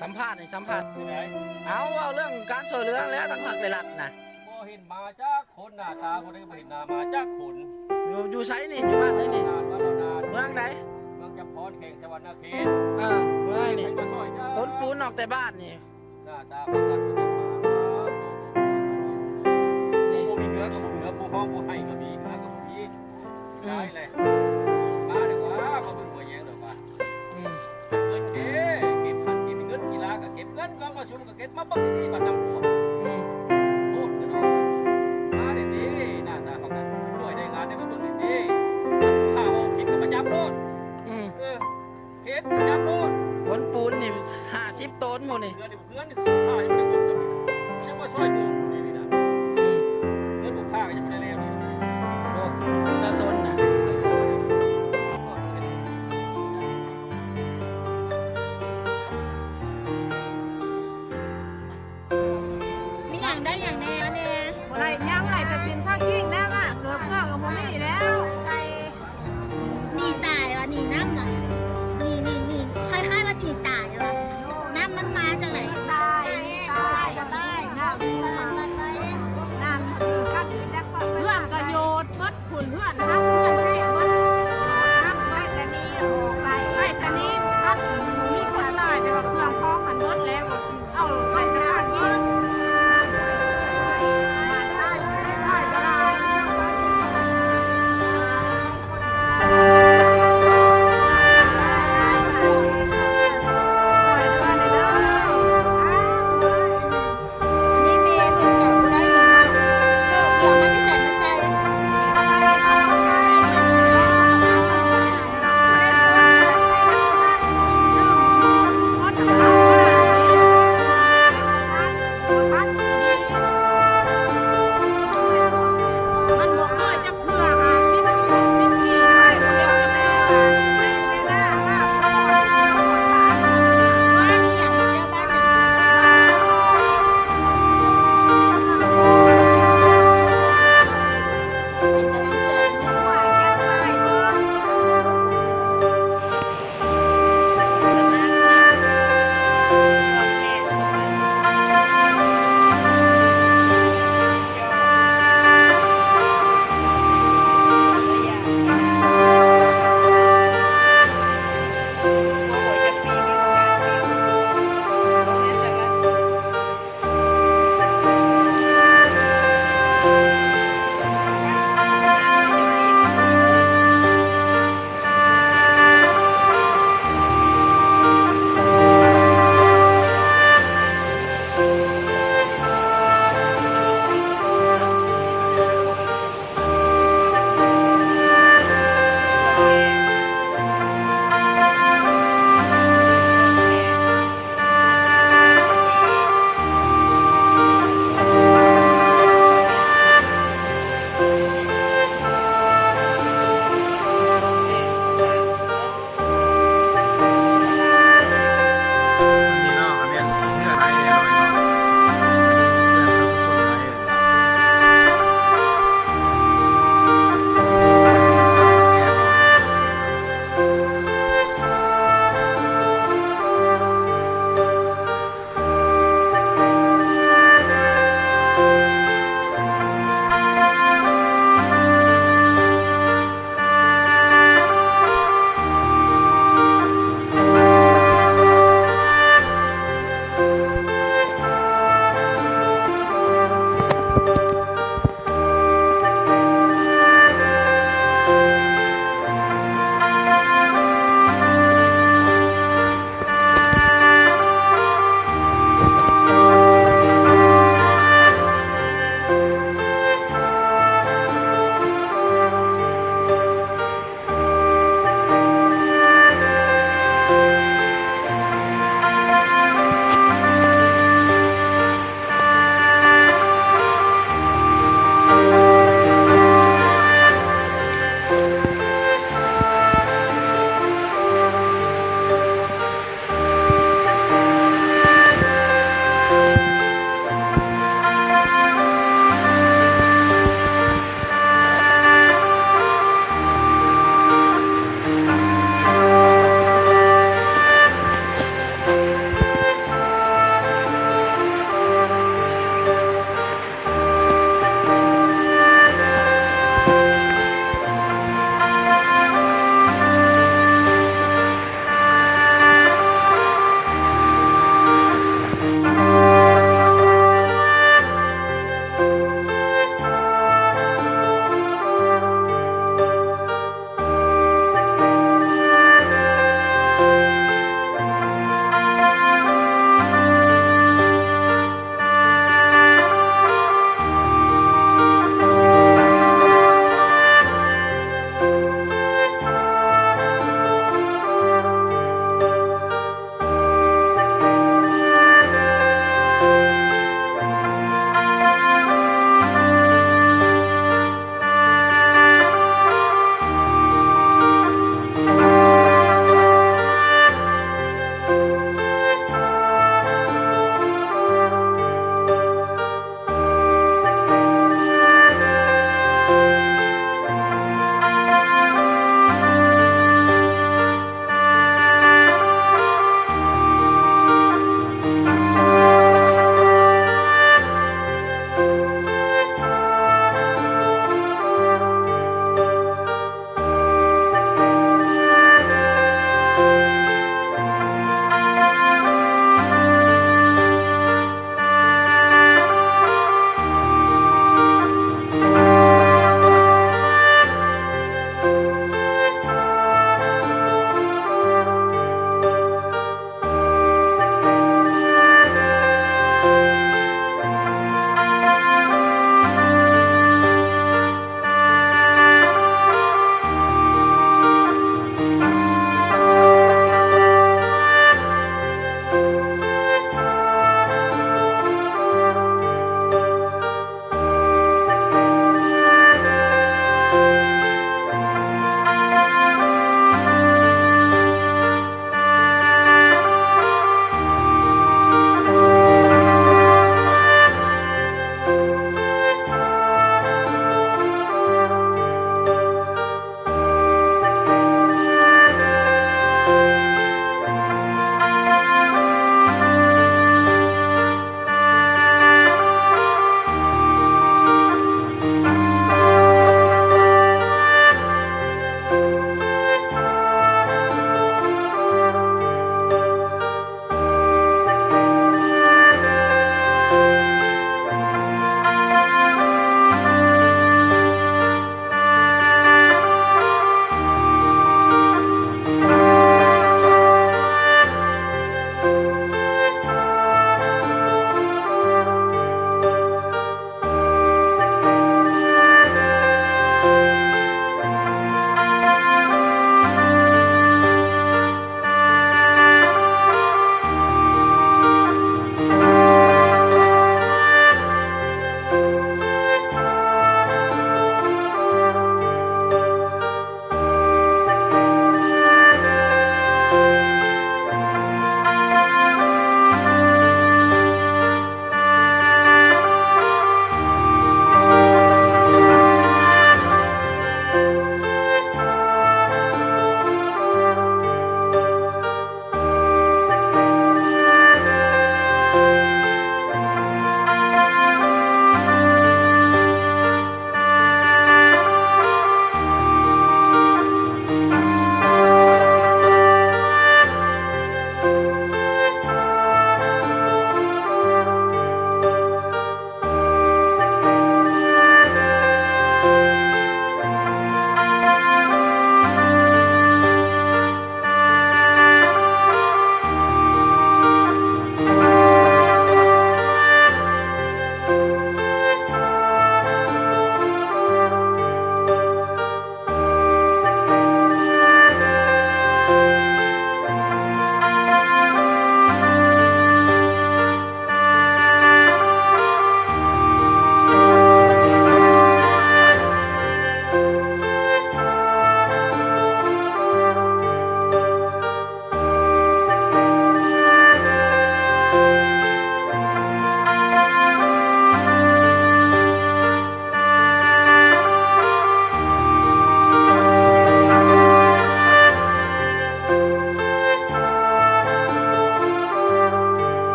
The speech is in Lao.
ສຳພາດນີ້ ສຳພາດ ເປັນໃດ? ເອົາ ເວົ້າເລື່ອງການຊ່ວຍເຫຼືອແຫຼະ ທາງພາກລັດນະ. ບໍ່ເຫັນມາຈັກຄົນ ໜ້າຕາຜູ້ໃດກໍບໍ່ເຫັນໜ້າມາຈັກຄົນ. ຢູ່ ຢູ່ໃສນີ້? ຢູ່ບ້ານໃດນີ້? ບ້ານລາວນານ ເມືອງໃດ? ເມືອງຈຳພອນ ແຂວງສະຫວັນນະເຂດ. ເອີ ເມືອງນີ້ ໃຜມາຊ່ອຍຈ້າ? ຂົນປູນອອກແຕ່ບ້ານນີ້. ໜ້າຕາບໍ່ກັນບໍ່ເຫັນມາ. ນີ້ ຜູ້ບໍ່ມີເຮືອກໍບໍ່ເຫຼືອ ຜູ້ຮ້ອງບໍ່ໄຫ້ກໍມີ ເຮືອກໍບໍ່ມີ. ອືມ ຕາຍແລ້ວ ມາດີກວ່າ ມາເບິ່ງຫົວແຍງດອກວ່າ ອືມ ເງິນເດ້ ເກັບຄັນເກັບເງິນ ກິລາກໍເກັບ ເງິນກອງປະຊຸມກໍເກັບ ມາເບິ່ງດີໆ ບັດນຳພວກ ອືມ ໂພດກັນເນາະ ມາເດ້ຕິ ໜ້າຕາປານນັ້ນ ໜ່ວຍໄດ້ງານໄດ້ ມາເບິ່ງດີໆ ຄັນຜູ້ຂ້າເວົ້າຜິດກໍມາຈັບໂລດ ອືມ ເອີ ເຮັດກໍຈັບໂລດ ຂົນປູນນີ້ ຫ້າສິບໂຕນໝູ່ນີ້ ເຮືອນນີ້ ເຮືອນນີ້ຂ້າຍັງບໍ່ໄດ້ຂົນ ຍັງມາຊ່ອຍໝູ່